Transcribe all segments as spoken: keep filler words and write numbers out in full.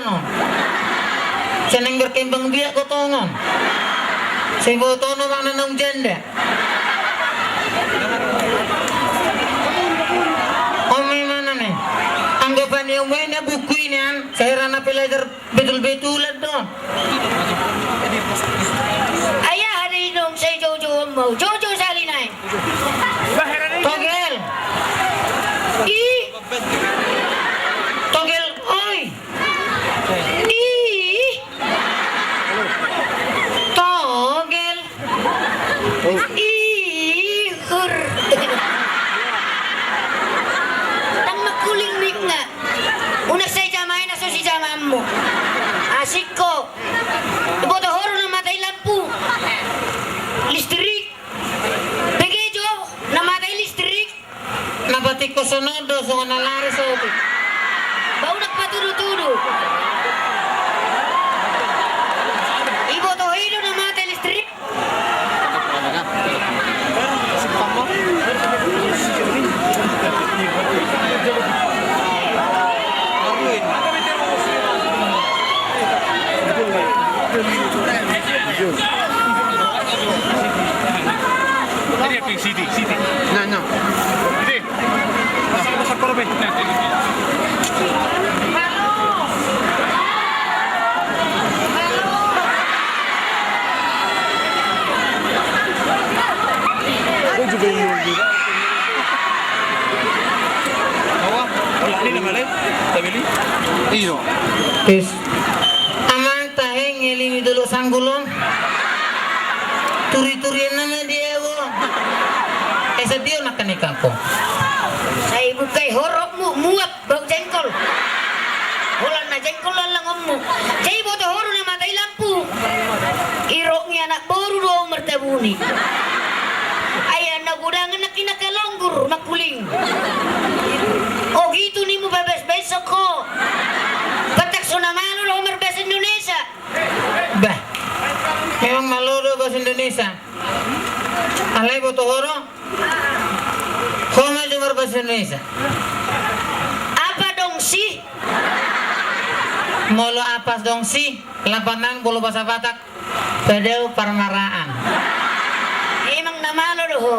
on. Sai naeng berkembang biak ho tongon. Sai botoon ho manang naung janda. On ma imana ne. Anggo paniom i na buku i nian, sai ra na pelajar betul-betulan do on. Ai aha do i naung sai jou-jou on ma au. Jou-jou sahali nai. Togel. I. Togel, oi. Ih. Togel. Ihur. Ndang mangkuling ninna. Unang sai jama i na so sijamaanmu. Asik ho. Diboto ho do na mate i lampu. Listrik. Bege jo, na mate i listrik. Na patik ho songon on do, songon na lari sotik. Ba unang patudu-tudu. Diboto ho i do na mate listrik. Siti, Siti. Na, na. Siti. Iyo. Tes. Amang tahe ngelimi dolo sanggul on. Turi-turian nama dia wo. Esa dia nak kena kangkung. Sai bukai horokmu, muap bau jengkol. Holan na jengkol lan langonmu. Jadi boto ho do na mate i lampu. Irok ni anak boru do martabuni. Ai na godang anak i na kalonggur mangkuling. O gitu nimu babes-besok ho. Patak so na malo do ho marbahasa Indonesia. Bah. Memang malo do bahasa Indonesia. Alai boto ho do. Ho ma jo marbahasa Indonesia. Apa dong sih? Molo apa dong sih? Lapanan molo bahasa Batak. Padao parmaraan. Emang na malo do ho.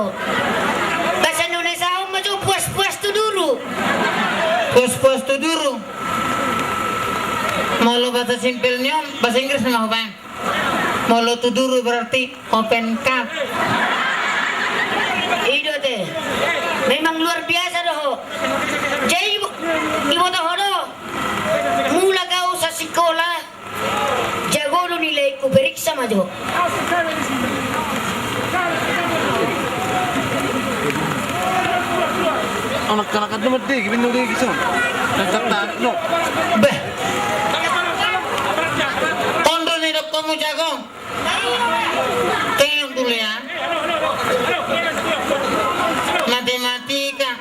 Bahasa Indonesia on ma jo puas-puas tu duru. Puas-puas tu duru. Molo bahasa simpel ni on, bahasa Inggris nama ho baen. Molo tu duru berarti open cup. I do te. Memang luar biasa do ho. Jadi ibo-, iboto ho do. Mula gau sasikola. Jago do nilaiku, periksa ma jo. Anak-anak itu mati, gimana udah gitu? Tetap tarik no. Bah. On do nidok hamu jago. Tenang dulu ya. Matematika,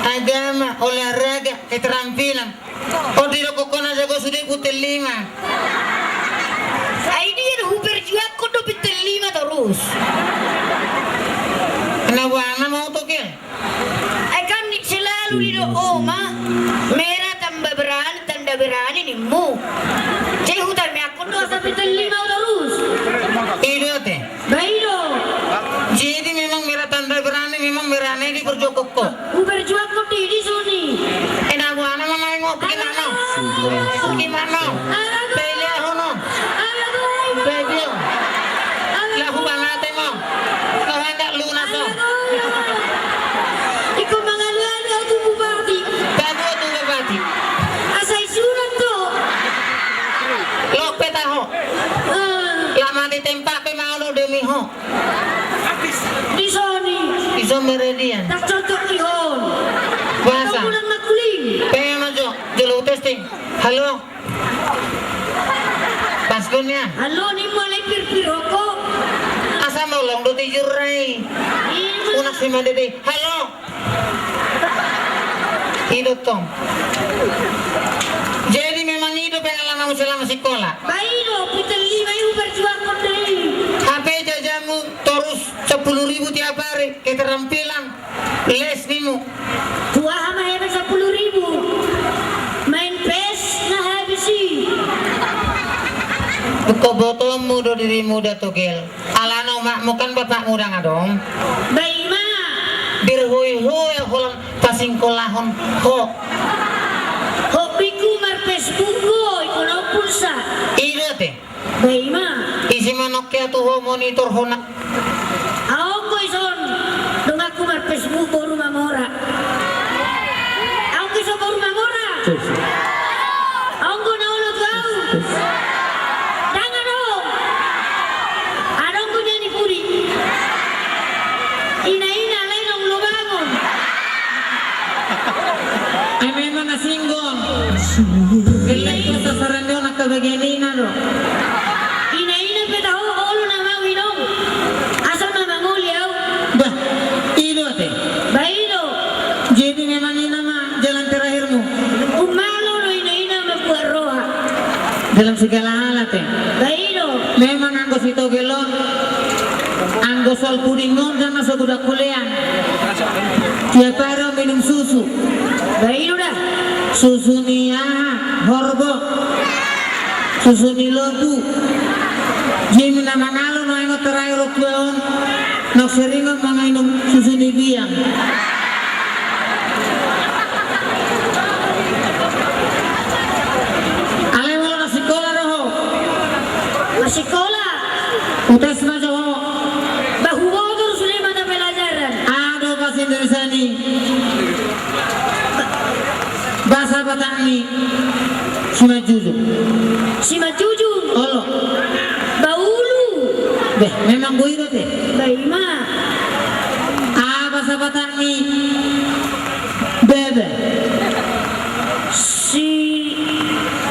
agama, olahraga, keterampilan. On didok ho na jago sude bintang lima. Ai dia do huperjuangkon do bintang lima torus. Kena buana mau toke. Ai kan ni selalu didok oma, merah tambah berani, tanda berani nimmu. Jadi hutamiangkon do asa bintang lima torus. I do te. Ba i do. Jadi memang merah tanda berani, memang merah na i diperjuangkon ho. Huperjuangkon di, di soni. Kena buana ma main mau pergi mana? Pergi mana? Pele ahono. Pele. Lahu banate mo. Kau hendak lunas ho. Iko mangalu-alu au tu bupati. Tadu tu bupati. Asa i surat do. Lope taho. Ah. Lama di tempat pe mau lo demi ho. Di soni. Di soni meridian. Tak cocok di hon. Puasa. Kamu nang nakuling. Pe ma jo, jolo testing. Halo. Paskon ya. Halo, ni mulai pir-pir rokok. Asa molong do tijur rai. Iya. Unak si mandede. Halo. I do tong. Jadi memang i do pengalamanmu selama sikola. Ba i do, bintang lima i huperjuangkon do i. Hape jajamu torus sepuluh ribu tiap hari, keterampilan, les nimmu. Tu aha ma hepeng sepuluh ribu? Main pes na habis i. Ingkon botoonmu do dirimu da, Togel. Alana omakmu kan bapakmu ndang adong. Ba i ma. Dirhuihoi holan pasingkolahon ho. Hobingku mar-Facebook do, ingkon au pulsa. I do ate. Ba i ma. Ise ma nongke atu ho monitor hona? Ahu anggo ison donganku mar-Facebook boru Mamora. Ahu anggo ison boru Mamora. Ahu anggo na olo tu ahu. Ndang adong. Adong anggo nian i pudi. Ina-ina, alai naung lobangon. Ai memang na singgon. Gelleng tu sasaran do, angka bagian ina do. Ina-ina pe taho, olo nama au inong. Asal ma mangoli au. Bah, i do ate. Ba i do. Jadi memang ina ma jalan terakhirmu. Umalo do ina-ina mambuat roha. Dalam segala hal ate. Ba i do. Memang anggo si Togel on, anggo soal puding on ndang na so budak kuliah. Tiap ari on minum susu. Ba i do da. Susu ni aha? Horbo. Susu ni lombu. Jadi na mangalo nuaeng on terakhir on tua on. Naung sering on manginum susu ni biang. Alai molo na sikola do ho. Na sikola. Utes ma jo ho. Ba huboto do sude mata pelajaran. Aha do bahasa Indonesia ni bahasa Batak ni simanjujung? Simanjujung. Olo. Bahulu. Beh, memang boi do ate. Ba i ma. Aha bahasa Batak ni bebe? Si,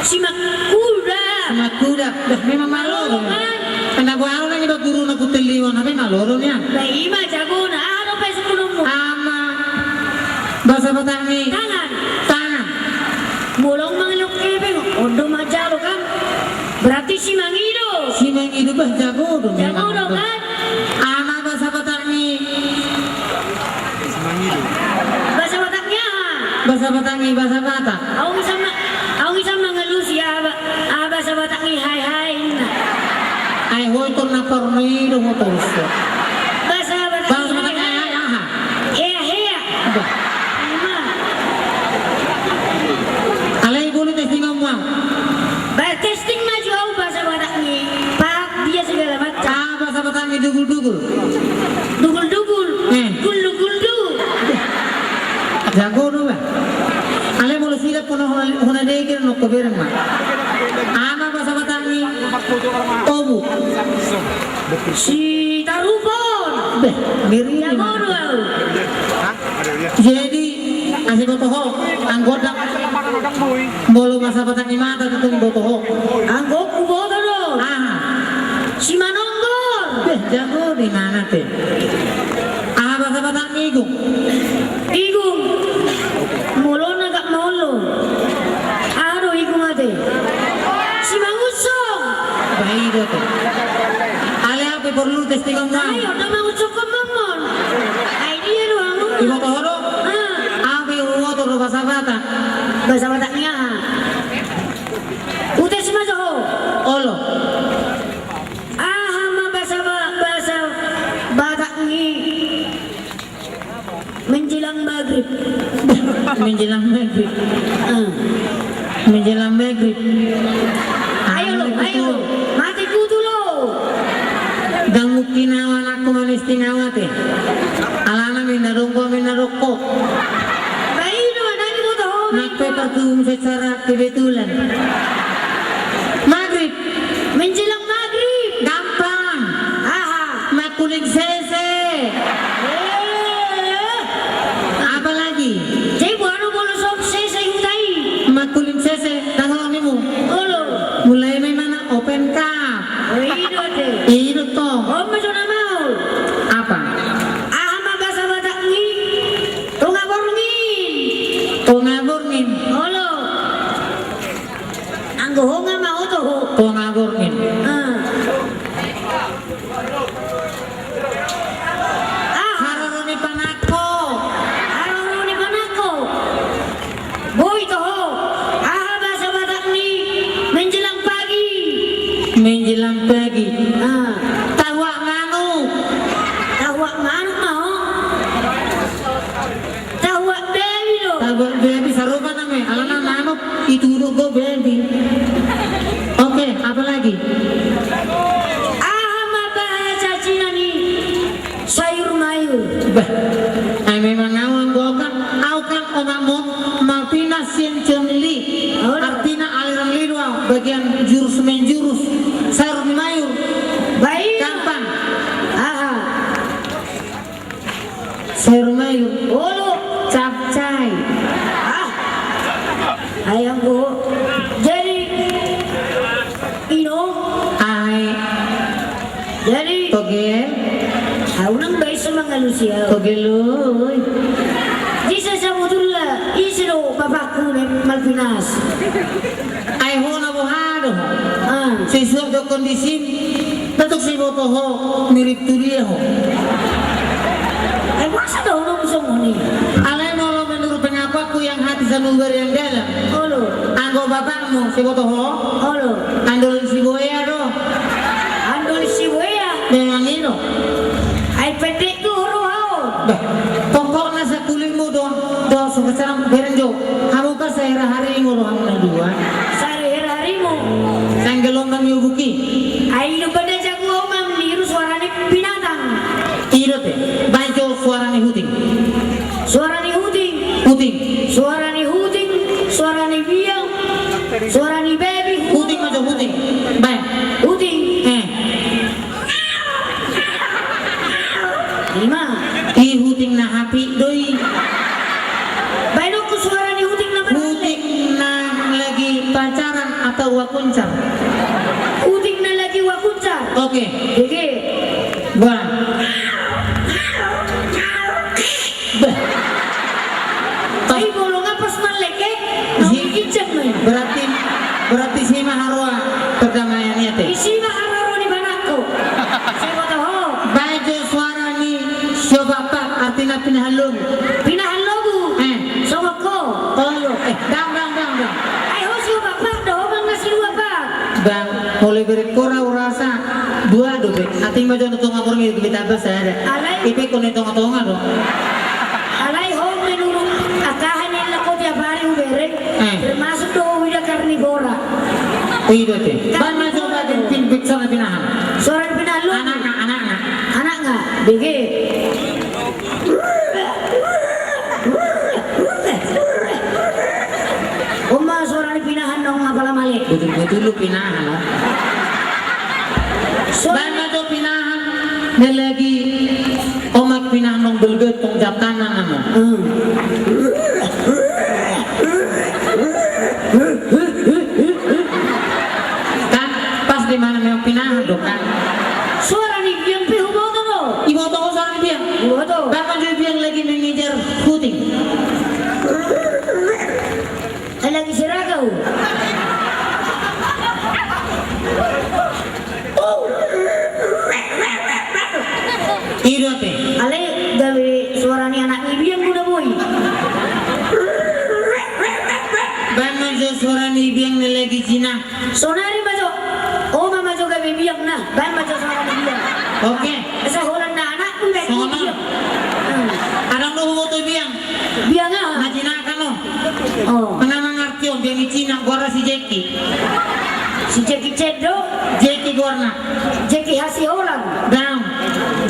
simakkuda. Simakkuda. Beh, memang malo do. Malo do kan? Karena gua anu nang iba guru na kutelio na, memang malo do nian. Ba i ma jagona. Aha do pe sekunummu? Aha ma bahasa Batak ni tangan? Tangan. Molo mangelok kepeng, on do manjalo kan? Berarti simangido. Simangido, bah, jago do. Jago do kan? Aha ma bahasa Batak ni? Bahasa Batak ni aha? Bahasa Batak ni, bahasa Batak. Aung ison ma, aung ison mangalusi aha, aha bahasa Batak ni hae-hae na. Ai ho ito na porno i do ho torus. Bahasa Batak ni hae-hae aha? Hea-hea. Bah. Ima. Alai bolu testing om ma. Ba testing ma jo au bahasa Batak ni pak dia segala macam. Aha bahasa Batak ni dugul-dugul? Dugul-dugul. Eh. Guldu-guldu. Jago do ba. Alai molo silap hona, hona, hona degel nongko bereng ma. Aha ma bahasa Batak ni tobu? Sitarupon. Beh, ngeri. Jago do au. Jadi, asa iboto ho, anggo da, molo bahasa Batak ni mata tutu iboto ho. Anggo huboto do. Aha? Simanonggor. Beh, jago do i ma ate. Aha bahasa Batak ni igung? Igung. Molo na gak maol do. Aha do igung ate? Simangunsong. Ba i do ate. Alai ahu pe porlu testing om ma. Ayo, na mangunsong ko mamon. Ai dia do hamu. Iboto ho do? Ah. Ahu pe huboto do bahasa Batak. Bahasa Batak ni aha? Utes ma jo ho. Olo. Aha ma bahasa Ba-, bahasa Batak ni menjelang maghrib? Menjelang maghrib. Ah. Menjelang maghrib. Ayo lo, ayo lo. Mate kutu lo. Ndang mungkin au anakku manesting au ate. Alana minna dongko, minna dongko. Ba i do, ndang iboto ho. Nang pe partubu secara kebetulan. Maghrib. Menjelang maghrib. Gampang. Aha? Mangkuling sese. Eh. Apa lagi? Jadi buano bolo sop sese huta i. Mangkuling sese, tahu nimu? Olo. Mulai memang open cup. Oh, i do ate. I do tong. Oh, ma jo na maol. Apa? Aha ma bahasa Batak ni tonga borngin? Tonga borngin. Olo. Anggo ho nga ma oto ho. Tonga borngin. Ah. Ah. Haroro ni panakko. Haroro ni panakko. Boi toho. Aha bahasa Batak ni menjelang pagi? Menjelang pagi. Ah. Tahuak manuk. Tahuak manuk ma ho. Tahuak babi do. Tahuak babi, sarupa nama i. Alana manuk, itu dulu go babi. Oke, apa lagi? Aha ma bahasa Cina ni sayur mayur? Bah, ai memang au anggo au kan, au kan omakmu Malvinas sian Chun Li. Artina aliran Li do au, bagian jurus menjurus. Sayur mayur. Baik. Gampang. Aha. Sayur mayur. Olo. Capcay. Ah. Ai anggo. Jadi, ino. Ai. Jadi, togel. Au nang baen so mangalusi au. Togel oi. Jadi, sabotulna ise do bapakku na Malvinas? Ai ho na boha do ho. Ah. Sesuai do kondisi. Tatuk siboto ho, mirip tu dia ho. Ai masa do ho na songon i? Alai molo menurut pengakuanku yang hati sanubari yang dalam. Olo. Anggo bapakmu siboto ho. Olo. Andol sibuea do. Andol sibuea. Memang i do. Ai pendek tu ho do ho. Bah, pokokna sakulitmu do, do so pacaran bereng jo. Hamu kan sahera-harimu do hamu na dua. Sahera-harimu. Sanggelon mami ubuki. Ai lupa da jago au mangiru suara ni binatang. I do te. Baen jo suara ni huting. Suara ni huting. Huting. Suara ni huting. Suara ni biang. Suara ni babi. Huting ma jo huting. Baen. Huting. Eh. Ima. I huting na hapi do i. Baen dohononku suara ni huting na mana? Huting na lagi pacaran atau wakuncar. Huting na lagi wakuncar. Oke. Oke. Bah. Bah. Ai bolonga pas malleke. Berarti, berarti si ma haroa perdamaian i ate. Isi ma haroro ni banakku. Siboto ho. Baen jo suara ni siobakpak, artina pinahan lobu. Pinahan lobu. Eh. Songon ho. Olo. Eh, dang, dang, dang, dang. Ai ho siobakpak do ho manang siluapak. Dang, molo ibereng ho ra urasa. Dua do be. Ating ma jo na tonga borngin do be tamba sada. Alai. Ipe ho na tonga-tonga do. Alai ho menurut angka aha ni laho tiap hari hubereng. Eh. Termasuk do ho uida karnivora. Uida te. Baen ma jo baen pin pin suara pinahan. Suara pinahan lobu. Anakna, anakna. Anakna. Bege. On ma suara ni pinahan naung apala male. Betul-betul lu pinahan, ha? Suara. Baen ma jo pinahan. Dia lagi omak pinahan naung belbet tong jatana nama. Hmm. Kan pas di mana memang pinahan do kan. Suara ni biang pe huboto do. Iboto ho suara ni biang. Huboto. Bahkan juga biang lagi mengejar huting. Lagi siragau. I do te. Alai gabe suara ni anak ni biang guna boi. Baen ma jo suara ni biang na lagi jina. Sonari ma jo. Oma ma jo gabe biang na. Baen ma jo suara ni biang. Oke. Asa holan na anakku lagi biang. Adong do huboto biang. Biang aha? Na jinakan on. Oh. Nga mangarti on, biang ni Cina, goarna si Jeki. Si Jeki Chan do? Jeki goarna. Jeki Hasiholan. Dang.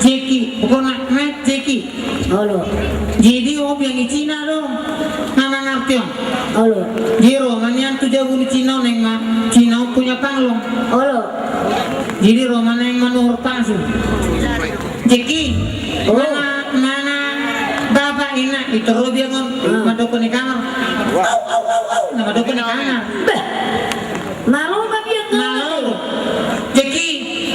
Jeki. Pokokna, na Jeki. Olo. Jadi, oh, biang ni Cina do. Nga mangarti on. Olo. Jadi ro ma nian tu jabu ni Cina on, naeng ma Cina on punya panglong. Olo. Jadi ro ma naeng manuhor pasu. Jeki, mana, mana bapa ina, i tor ro biang on, mandok ni kamar. Au, au, au, au, na mandok ni kamar. Beh, malo ma biang on. Malo. Jeki,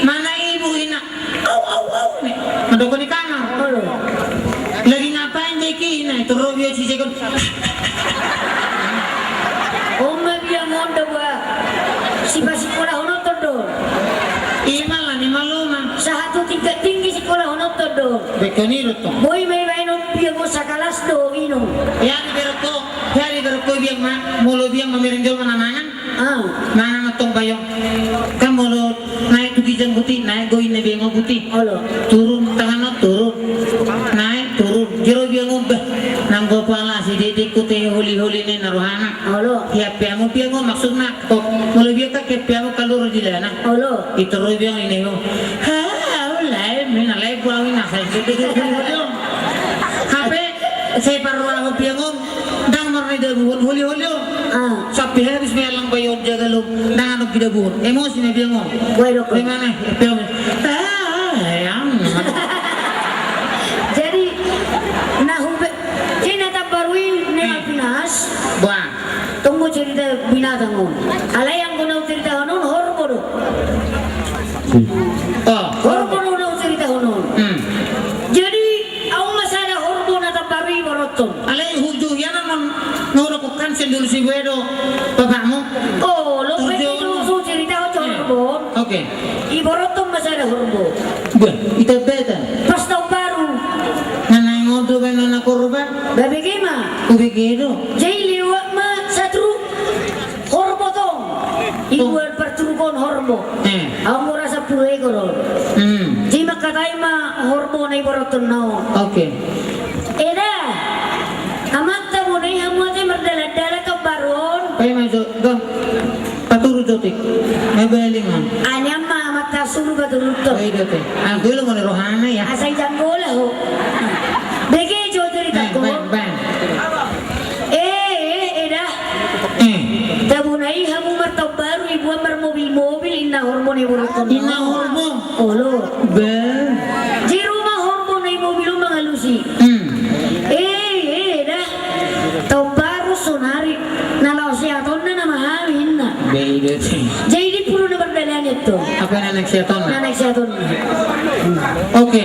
mana ibu ina? Au, au, au, ne. Mandok ni kamar. Lagi ngapain Jeki ina? I tor ro biang si Jeki on. On ma biang on do ba. Sipasikolahononton do. Ima lah ni maluma. Sahat tu tingkat tinggi sikolahononton do. Bekan i do tong. Boi ma ibaen on biang on sakalas do inum. Ia di berko, ia di berko biang ma, molo biang mamereng jolma na mangan. Ah. Mangan tong bayong. Kan molo Jang guti, naek do inna biang on guti. Olo. Turun, tangan on turun. Naek, turun. Jero biang on bah. Nanggo pala si Dedek kute holi-holi ni na rohana. Olo. Ia pe amu biang on maksudna. Kok, molo biang ka ke pe amu kalur di lana. Olo. Itu ro biang on inna biang on. Ha, au lae, mina lae, bua mina, sai sudah holi-holi on. Hape, sai parroha biang on. Ndang marnida buhon holi-holi on. Ah. Sampe habis ma alang bayo on jaga lo. Ndang adong pida buhon. Emosi ma biang on. Wai dok. Memang eh, biang. Ah, yang. Jadi, na hube, jadi na tambaru i, ne, hmm, Alpinas. Buang. Tunggu cerita binatang on. Alai yang guna cerita on, horbo do. Oh. Horbo do na cerita on. Hmm. Jadi, au ma sada horbo na tambaru i boroton. Alai huju ia na mon noro kukan sendul si buedo bapakmu. Oh, lo pe itu su cerita ho horbo. Oke. I boroton ma sada horbo. Bah, ita beta. Pas taon baru. Nana ngodo beno na korban. Babege ma. Ubege do. Jadi lewat ma satru. Horbo tong. Ibuan parturukon horbo. Eh. Au mura sapulu ekor on. Hmm. Jadi mangkatai ma horbo na i boroton na on. Oke. Eda. Amanta bona i hamu ate mardalan-dalan taon baru on. Pai ma jo, don. Paturu jotik. Ngebelingan. Ani amma amanta suru paturu tong. Pai jotik. Angkulo mone rohana ya. Asai janggola ho. Bege jo cerita ko. Bang, bang. Eh, eh, eda. Eh. Tabona i hamu martaon baru ibuan marmobil-mobil inna horbo na i boroton. Inna horbo. Olo. Be. Jero ma horbo na i mobil on mangalusi. Hmm. Eh, eh, eda. Taon baru sonari. Na laos sehatonna nama hami inna. Be, eda sih. Jadi puru na berdalani to. Apa na naik sehatonna? Na naik sehatonna. Hmm. Oke.